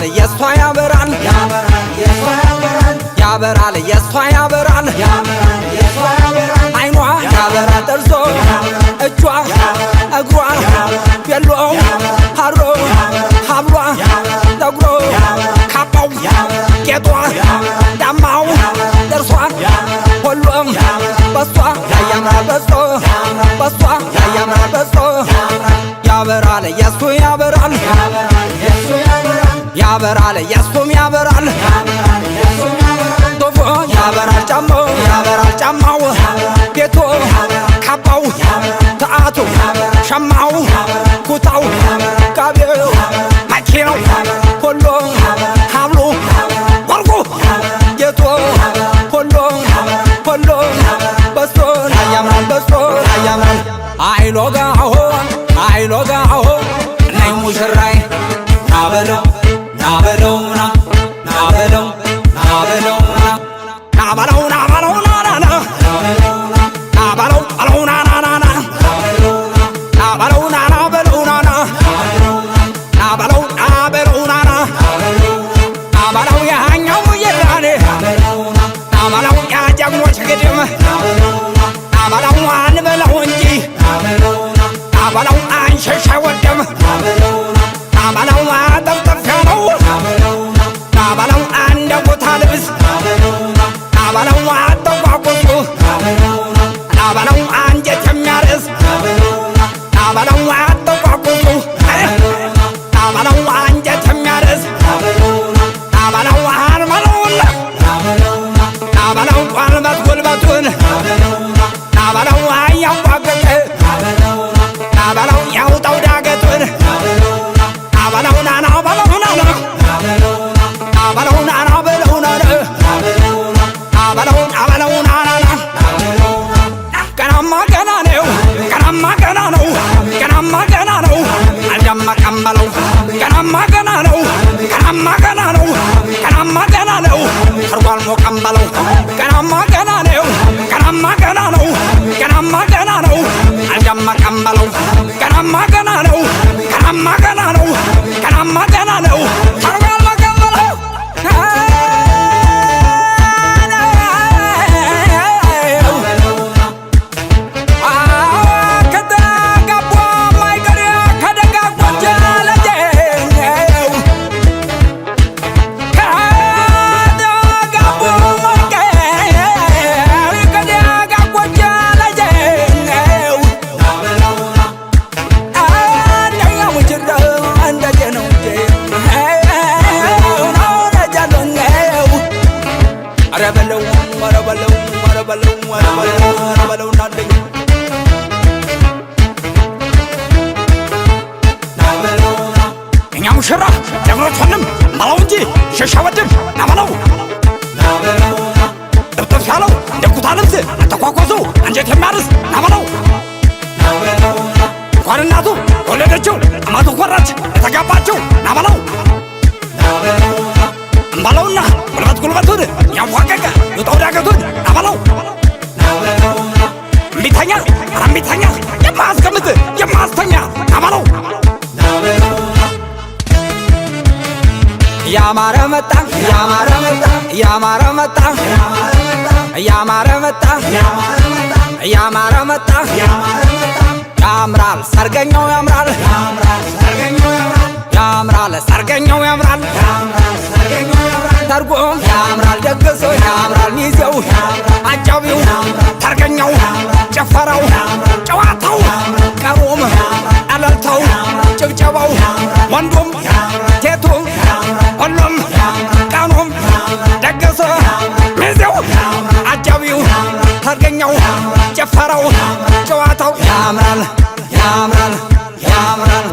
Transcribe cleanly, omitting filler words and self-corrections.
ያበራል የሷ ያበራል ያበራል የሷ ያበራል አይኗ ያበራል ጥርሶ እጇ እግሯ ቤሎ ሀሮ ሀብሏ ጠጉሮ ካባው ጌጧ ዳማው ጥርሷ ሁሉም በሷ ያምራል በሷ በሷ ያምራል በሷ ያበራል የሱ ያበራል ያበራል የሱም ያበራል ቶፎ ያበራል ጫማው ያበራል ጫማው ጌቶ ካባው ተአቱ ሸማው ኩታው ጋቢው መኪናው ሁሉ ሀብሉ ወርቁ ጌጦ ሁሉ ሁሉ በሶ ያምራል በሶ ያምራል አይሎጋ አሆ አይሎጋ አሆ ነይ ሙሽራይ ናበለው ናበለው ና ናበለው ናበለው ና ናበለው ናበለው ና ና ናበለው በለው ና ና ና ና ናበለው ና ና በለው ና ና ናበለው ናበለው ና ና ናበለው ያኛው ሙሽራኔ ናበለው ያጀግኖች ግድም ናበለው አንበለው እንጂ ናበለው አንሸሽ አይወድም ናበለው አጠፍጠፍ ያለው ናበለው እንደ ኩታ ልብስ ናበለው አተቋቁሱ ናበለው አንጀት የሚያርስ ናበለው አተቋቁሱ ናበለው አንጀት የሚያርስ ናበለው አንበለውና ናበለው ጉልበት ጉልበቱን ናበለው አያንቧቅቅ ናበለው ያውጣው ዳገቱን ናበለው ናና በለው ናና ናበለው ናና በለው ናና ናበለው ናበለው ናናና ገናማ ገና ነው ገናማ ገና ነው ገናማ ገና ነው አልደመቀም በለው ገናማ ገና ነው ገናማ ገና ነው ገናማ ገና ነው ተርጓል ሞቀም በለው ገናማ ገና ነው ገናማ ገና ነው ገናማ ገና ነው አልደመቀም በለው ገናማ ገና ነው ገናማ ገና ነው ገናማ ገና ነው ተርጓል ሞቀም በለው። ከተጋቡ ማይቀር ከደጋጎች ለጀው ከተጋቡ ማይቀር ከደጋጎች ለጀው አንደኛ ሙሽራ እንደጀ ነው እንጂ ኧረ በለው ኧረ በለው ኧረ በለው ኧረ በለው ኧረ በለው እናንደኛ እኛ ሙሽራ ጀግኖች ሆንም በለው እንጂ ሸሻ ወድም ናበለው ጥፍጥፍ ያለው እንደ ኩታ ልብስ አተኳኮሱ አንጀት የሚያርስ ናበለው እንኳን እናቱ የወለደችው አማቱ ኮራች የተጋባችው ናበለው እምበለውና ጉልበት ጉልበቱን ያንፏቀቀ ውጣው ዳገቱን ናበለው እምቢተኛ ኧረ እምቢተኛ የማያስቀምጥ የማያስተኛ ናበለው ያማረ መጣ ያማረ መጣ ያማረ መጣ ያማረ መጣ ያማረ መጣ ያምራል ሰርገኛው ያምራል ያምራል ሰርገኛው ያምራል ተርጎም ያምራል ደግሶ ያምራል ሚዜው አጃቢው ተርገኛው ጭፈራው ጨዋታው ቀሩም እልልታው ጭብጨባው ወንዱም ሴቱም ሁሉም ቀኑም ደግሶ ሚዜው አጃቢው ተርገኛው ጭፈራው ጨዋታው ያምራል ያምራል ያምራል።